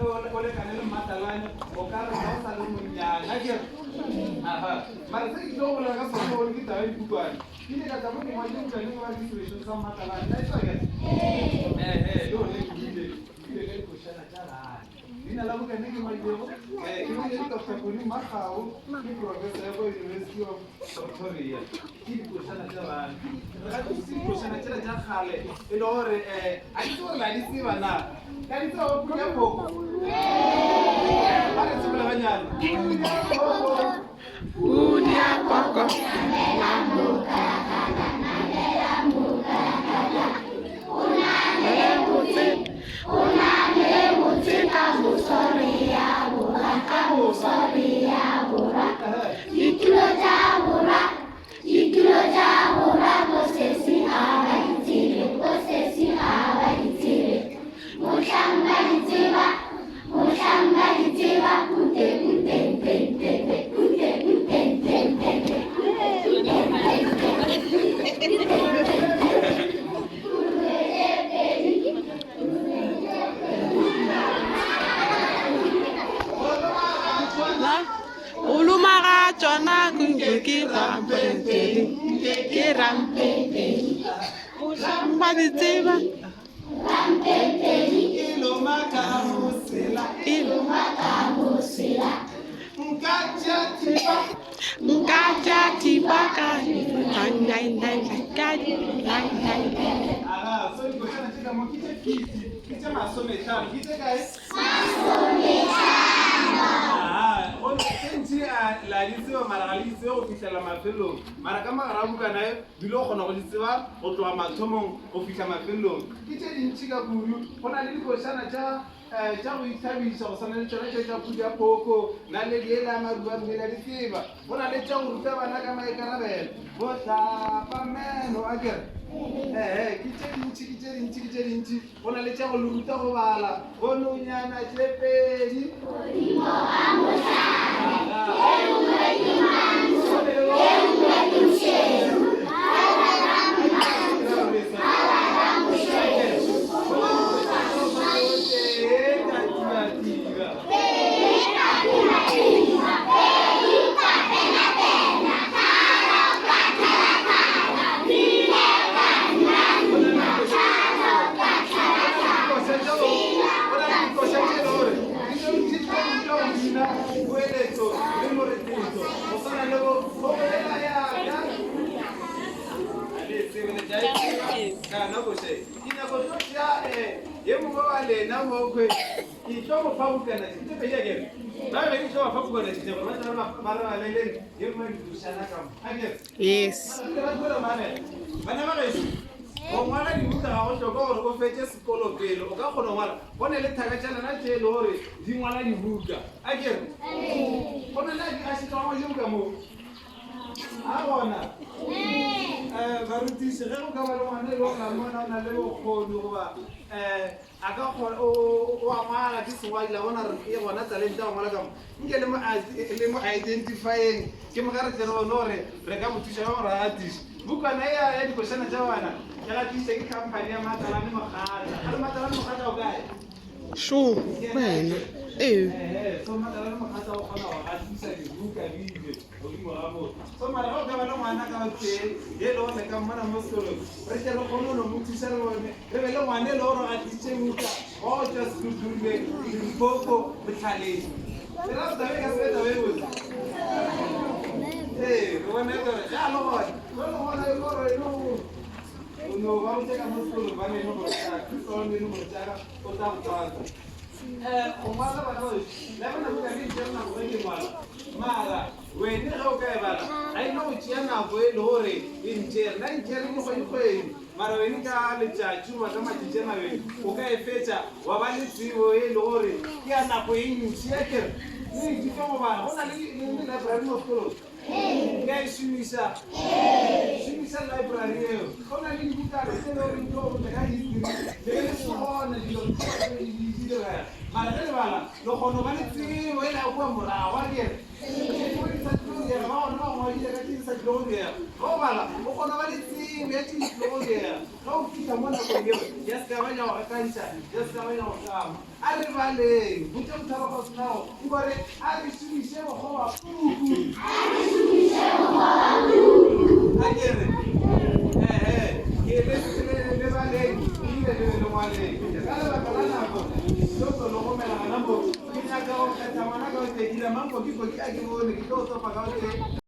ge o lekane le mmatalane o ka re ga o sa le monnyane a kere aha mara se ke tlo go bolela ka sone gore ke taba ya dipukwane ke ile ka tla mo ke ngwadile bukane ke ba ke sebešong sa mmatalane la e tseba kere ehe le one ke ile ke ile ka dikošana tša gae leina la bukane ke ngwadilego eh, ke ngwadile Dr. Koni Makgao ke professor ya kwa University of Pretoria ke dikošana tša bana re gatisitse dikošana tšela tša kgale e le gore um a ke tse gore la di tseba na ka di tseba ba pudi ya phoko ba re tsebole ganyane Pudi ya phoko. Ditulo tša borwa, ditulo tša borwa, bosesi ga ba di tsebe, bosesi ga ba di tsebe. Mohlang ba di tseba, mohlang ba di tseba, pute pute mpe mpe mpe, pute pute mpe mpe mpe, pute pute mpe mpe mpe, pute pute mpe mpe. Kulube tše pedi, kulube tše pedi. Go loma ga tšona kudu ke rampepedi, ke rampepedi. Ba di tseba. Rampepedi. E loma ka mosela. E loma ka mosela. Nka tšea thipa. Nka tšea thipa ka nai nai ka nai nai. Aga, so dikošana tše ka mo ke tše 50, ke tše masometlhano, ke tše kae? Tše ntši la di tseba mara ga le di tsebe go fihlela mafelong mara ka mogare ga bukana e dule o kgona go di tseba go tloga mathomong go fihla mafelong ke tše dintši ka kudu go na le dikošana tša um tša go ithabiša go swana le tšona tše tša pudi ya phoko naledi e la maruba mme la di tseba go na le tša go ruta bana ka maikarabelo go hlapa meno a kere ee ke tše dintši ke tše dintši ke tše dintši Go na le tša go le ruta go bala. Go nonyana tše pedi. Godimo ga mohlare. E nngwe ke mantsho, e nngwe ke mošweu. Ba rata mantsho, ba rata mošweu. Tee ka tiba-tiba. Tee ka tiba-tiba, pedi ka pena-pena, tharo ka thala-thala, nne ka nna-nna, hlano ka tlhala-tlhala, tshela ka Poeletšo le morethetho go swana le bo bolela yaka kana boše ke nyako tlo tšea um ye mongwe wa lena mokgwe ke tlo mo fa bukana tše pedi akere ba babedi ke tlo ba fa bukana tše gore ba tle ba re baleleng ye mongwe dikošana ka mo akere Yes. Bana ba gešo, go ngwala dibuka ga go hloka gore o fetše sekolo pele o ka kgona go ngwala. Go ne le thaka tša lena tše e le gore di ngwala dibuka. A ke re? Go na le a šetše a ngwadile buka mo. A gona. Um barutiši ge go ka ba le ngwana e le gore la mmona o na le bokgoni goba um a ka kgona o a ngwala ke sengwadi la bona re e gona talente ya go ngwala ka mo nke le mo le mo identifyeng ke mo ka re tle re bone gore re ka mo thuša ka gore a gatiše bukana ya ya dikošana tša bana e gatišitše ke company ya Matalane Mogatla ga le Matalane Mogatla o kae Sho, wena. Ee. Ehe, so Matalane Mogatla o kgona go gatisa dibuka ebile godimo ga moo so mara ga o ka ba le ngwana ka o tee ye e le gore le ka mmona mo sekolong re tle re kgone go no mo thuša re bone Re be le ngwana e le gore a tlišitše buka wa go tšwa Sedudule, Limpopo, Botlhaleng. Le ra taba e ka se be taba e botse? Ee, re bone gore ge a le gona, ge le gona e le gore e le go o no ba botse ka mo sekolong ba nene gore tšaka, Kristo wa nene gore tšaka o tla go tswatsa. Eh, go ngwala bana ba le bona buka ke ntšere nako ge ke ngwala mara wene ge o ka e bala ga e no go tšea nako e le gore e ntšere nna e ntšere dikgwedikgwedi Mara wene ka letšatši goba ka matšatši a mabedi o ka e fetša wa ba le tsebo e le gore ke ya nako e ntši. A ke re le ithute go bala. Go na le library mo sekolong? Le a e šomiša? Šomiša library eo. Go na le dibukana tse le goreng di go ruta ka history le ge le se gona dilo di direga. Mara ge le bala le kgona go ba le tsebo e la kua morago. A ke re Tše dingwe di sa tlilo direga, ba gona ba ngwadile ka tše di sa tlilo go direga. Ge o bala, o kgona go ba le tsebo ya tše di tlilo go direga. Ge o. fihla mo nakong yeo ya se ka ba nya go gakantšha, ya se ka ba nya go kama. A re baleng. Botša mothalo ka o senago gore a re šomiše bokgobapuku. A re šomiše bokgobapuku. A ke re, ehe, ke le, le, le baleng ebile le be le ngwaleng. Ka lebaka la nako, tlo tlo le gomela gona mo. Ke nyaka go kgetha ngwana ka o tee. Dira mang koki-koki a ke bone, ke tlo o topa ka o tee.